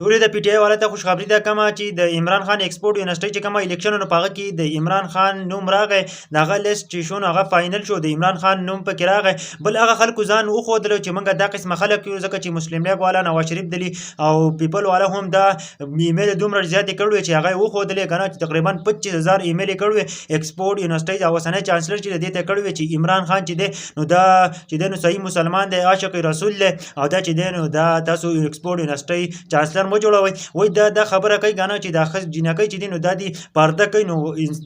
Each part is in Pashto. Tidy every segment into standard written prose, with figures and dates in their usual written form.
ټولې د پي ټي آی والا ته خوشخبری ده، کومه چې د عمران خان اکسپورټ یونیورسټۍ چې کومه الیکشن نو پاغه کې د عمران خان نوم راغی، د هغه لیست چې شو نو هغه فاینل شو، د عمران خان نوم پکې راغی. بل هغه خلکو ځان وښودلو چې موږ دا قسمه خلک یو، ځکه چې مسلم لیګ والا، نواز شریف دلی او پیپل والا هم دا ایمیل دومره زیاتې کړوې چې هغه یې وښودلې که نه چې تقریبا 25,000 ایمیل یې کړوې اکسپورټ یونیورسټۍ او اوسنی چانسلر چې دی، دې ته کړوې چې عمران خان چې دی نو دا چې دی نو صحیح مسلمان دی، عاشق رسول دی او دا چې دی نو دا تاسو اکسپورټ یونیورسټۍ چانسلر مو جوړوي. وای دا خبره کوي کنه چې دا خز جنکۍ چې دی نو دا دی پرده کوي، نو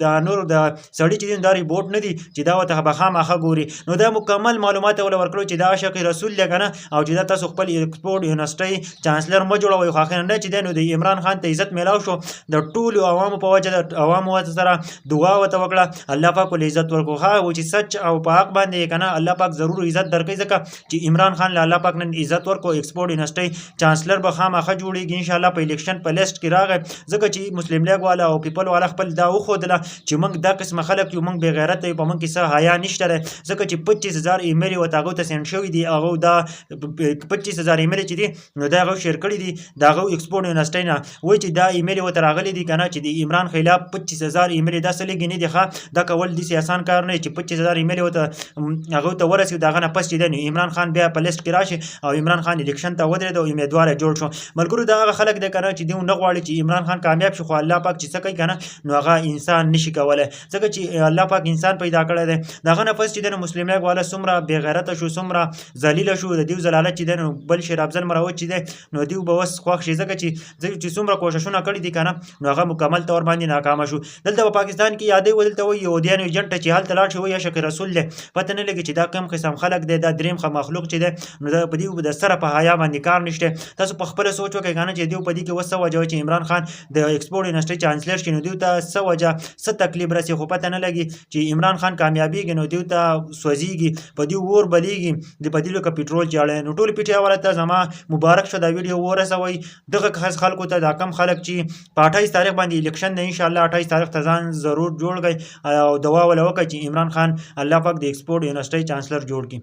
دا نور د سړی چې دی دا ریبوټ نه دی چې دا وته به خامخا ګوري. نو دا مکمل معلومات ول ورکړو چې دا عاشق رسول دی کنه او چې دا تاسو خپل اکسپورټ یونیورسټۍ چانسلر مو جوړوي. خو اخر نه چې دی نو د عمران خان ته عزت میلاو شو د ټولو عوامو په وجه، د عوامو سره دعا وته وکړه، الله پاک ول عزت ورکو. ها و چې سچ او په حق باندې کنه الله پاک ضرور عزت درکې، ځکه چې عمران خان له الله پاک نن عزت ورکو. اکسپورټ یونیورسټۍ چانسلر به خامخا جوړیږي ان شاء الله. په الیکشن په لیست کې راغی، ځکه چې مسلم لیګ والا او پیپل والا خپل دا وښودله چې موږ دا قسمه خلک یو، موږ بې غیرته یو، په موږ کې څه حیا نشته دی، ځکه چې 25,000 ایمیل ورته هغو ته سینډ شوي دي. هغو دا 25,000 ایمیل چې دي نو دا هغه شیر کړي دي د هغه اکسپورټ یونیورسټۍ نه. وایي چې دا ایمیل ورته راغلي دي که نه چې د عمران خلاف 25,000 ایمیل دا څه لږې نه دي. ښه دا کول داسې اسان کار نه چې 25,000 ایمیل ورته هغه ته ورسي. د هغه نه پس چې دی نو عمران خان بیا په لیست کې راشي او عمران خان الیکشن ته ودرېد او امیدوار جوړ شو. ملګرو، دا هغه خلک دی که نه چې دوی نه غواړي چې عمران خان کامیاب شي، خو الله پاک چې څه کوي که نه نو هغه انسان نشي کولی، ځکه چې الله پاک انسان پیدا کړی دی. د هغه نه پس چې دی نو مسلم لیګ والا څومره بې غیرته شو، څومره ذلیله شو، د دیو ذلالت چې دی نو بل شیر افضل مروت چې دی نو دیو به اوس خوښ شي، ځکه چې دوی چې څومره کوششونه کړي دي که نه نو هغه مکمل طور باندې ناکامه شو. دلته په پاکستان کې یادې و، دلته وایي یهودیانو ایجنټ چې هلته لاړ شي، وایي عشق رسول دی. پته نه لګي چې دا کوم قسم خلک دی. دا دریم ښه مخلوق چې دی نو دا په دې د سره په حیا باندې کار نشته. تاسو په خپله سوچ وکړئ که نه چې دیو په دې کې اوس څه وجه وه چې عمران خان د اکسپورټ یونیورسټۍ چانسلر شي، نو دیو ته څه وجه، څه تکلیف رسي؟ خو پته نه لګي چې عمران خان کامیابیږي نو دیو ته سوځیږي، په دیو اور بلیږي، د په دیو لکه پټرول چاړی. نو ټول پی ټی آی والا ته زما مبارک شه. دا ویډیو ورسوئ دغه خاص خلکو ته، دا کم خلک چې په 28 تاریخ باندې الیکشن دی. ان شاء الله 28 تاریخ ته ځان ضرور جوړ کړئ او دعا وله وکړئ چې عمران خان الله پاک د اکسپورټ یونیورسټۍ چانسلر جوړ کړي.